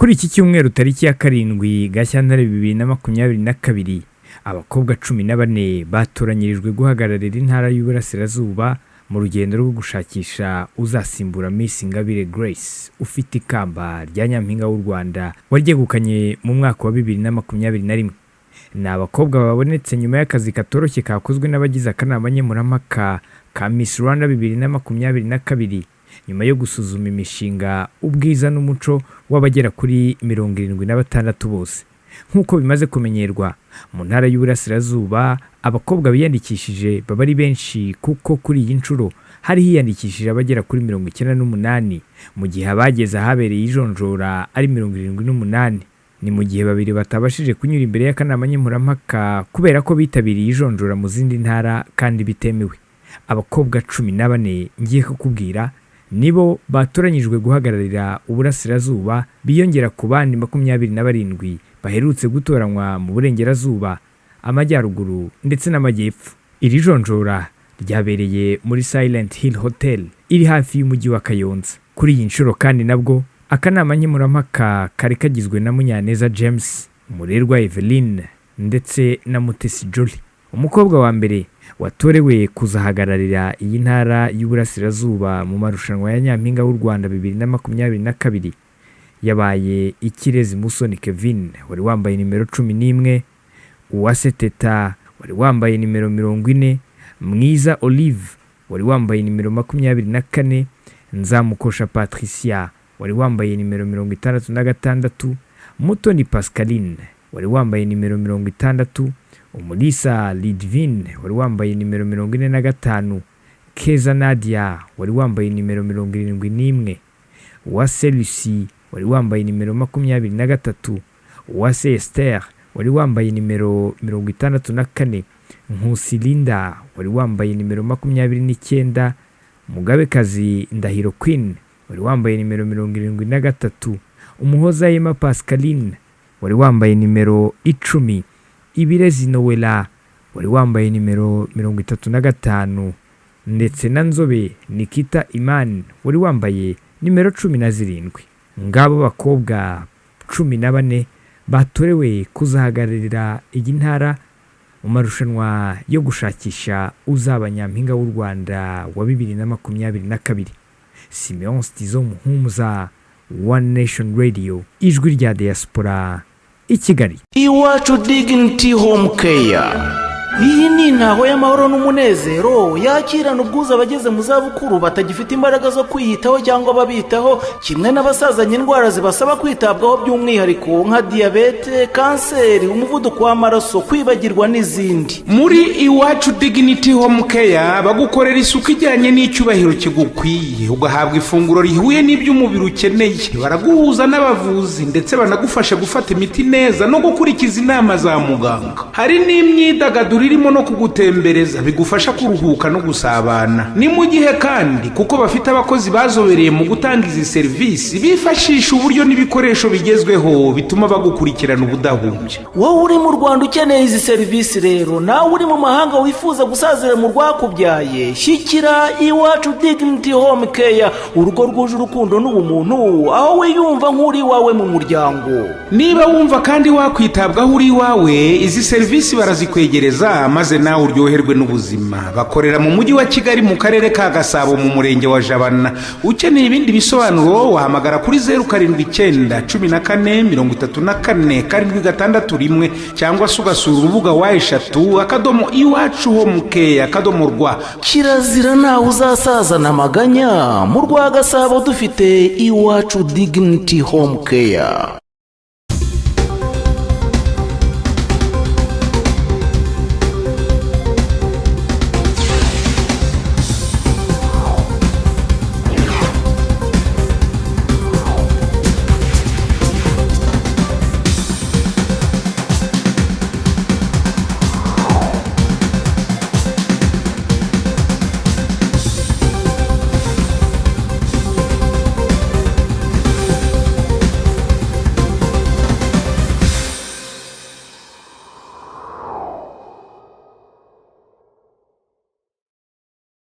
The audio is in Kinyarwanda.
Kuri iki cyumweru tariki ya 7 Gashyantare 2022, abakobwa 14 batoranyirijwe guhagararira Intara y'Uburasirazuba mu rugendo rwo gushakisha uzasimbura Miss Ingabire Grace ufite ikamba rya Nyampinga w'u Rwanda waryegukanye mu mwaka wa 2021. Ni abakobwa babonetse nyuma y'akazi katoroshye kakozwe n'abagize akanama nkemurampaka ka Miss Rwanda 2022, nyuma yo gusuzuma imishinga, ubwiza n'umuco w'abagera kuri 76 bose. Nk'uko bimaze kumenyerwa mu Ntara y'Uburasirazuba, abakobwa biyandikishije baba ari benshi, kuko kuri iyi nshuro hari hiyandikishije abagera kuri 98, mu gihe abageze ahabereye ijonjora ari 78. Ni mu gihe babiri batabashije kunyura imbere y'akanama nkemurampaka kubera ko bitabiriye ijonjora mu zindi ntara kandi bitemewe. Abakobwa 14 ngiye kukubwira nibo batoranyijwe guhagararira Uburasirazuba, biyongera ku bandi 27 baherutse gutoranywa mu Burengerazuba, Amajyaruguru ndetse n'Amajyepfo. Iri jonjora ryabereye muri Silent Hill Hotel iri hafi y'umujyi wa Kayonza. Kuri iyi nshuro kandi nabwo akanama nkemurampaka kari kagizwe na Munyaneza James, Umurerwa Eveline ndetse na Mutesi Jolly. Umukobwa wa mbere watorewe kuzahagararira iyi Ntara y'Uburasirazuba mu marushanwa ya Nyampinga w'u Rwanda 2022 yabaye Ikirezi Musoni Kevin wari wambaye nimero 11, Uwase Teta wari wambaye nimero 40, Mwiza Olive wari wambaye nimero 24, Nzamukosha Patricia wari wambaye nimero 66, Mutoni Pascaline wari wambaye nimero 60, Umulisa Lidvine wari wambaye nimero 45, Keza Nadia wari wambaye nimero 71, Uwase Lucie wari wambaye nimero 23, Uwase Esther wari wambaye nimero 64, Nkusi Linda wari wambaye nimero 29, Mugabekazi Ndahiro Queen wari wambaye nimero 73, Umuhoza Emma Pascaline wari wambaye nimero 10, Ibirezi Noella wari wambaye nimero 35 ndetse na Nzobe Nikita Iman wari wambaye nimero 17. Ngabo bakobwa 14 batorewe kuzahagararira iyi ntara mu marushanwa yo gushakisha uzaba Nyampinga w'u Rwanda wa 2022. Simeon Stizo Muhumuza, One Nation Radio, Ijwi rya Diaspora, i Kigali. Iwacu Dignity Home Care, iyi ni intaho y'amahoro n'umunezero yakirana ubwuzu abageze mu zabukuru batagifite imbaraga zo kwiyitaho cyangwa babitaho, kimwe n'abasazanye indwara zibasaba kwitabwaho by'umwihariko nka diyabete, kanseri, umuvuduko w'amaraso, kwibagirwa n'izindi. Muri Iwacu Dignity Home Care bagukorera isuku ijyanye n'icyubahiro kigukwiye, ugahabwa ifunguro rihuye n'ibyo umubiri ukeneye. Baraguhuza n'abavuzi ndetse banagufasha gufata imiti neza no gukurikiza inama za muganga. Hari n'imyidagaduro irimo no kugutembereza bigufasha kuruhuka no gusabana. Ni mu gihe kandi kuko bafite abakozi bazobereye mu gutanga izi serivisi, bifashisha uburyo n'ibikoresho bigezweho bituma bagukurikirana ubudahumbya. Wowe uri mu Rwanda ukeneye izi serivisi rero, nawe uri mu mahanga wifuza gusazira mu rwakubyaye, shyikira Iwacu Dignity Home Care, urugo rwuje urukundo n'ubumuntu, aho wiyumva nk'uri iwawe mu muryango. Niba wumva kandi wakwitabwaho uri iwawe, izi serivisi barazikwegereza maze nawe uryoherwe n'ubuzima. Bakorera mu Mujyi wa Kigali, mu Karere ka Gasabo, mu Murenge wa Jabana. Ukeneye ibindi bisobanuro wahamagara kuri 0791434761, cyangwa se ugasura urubuga www.iwacuhomecare.rw. Kirazira, ntawe uzasazana amaganya mu rwa Gasabo dufite Iwacu Dignity Home Care.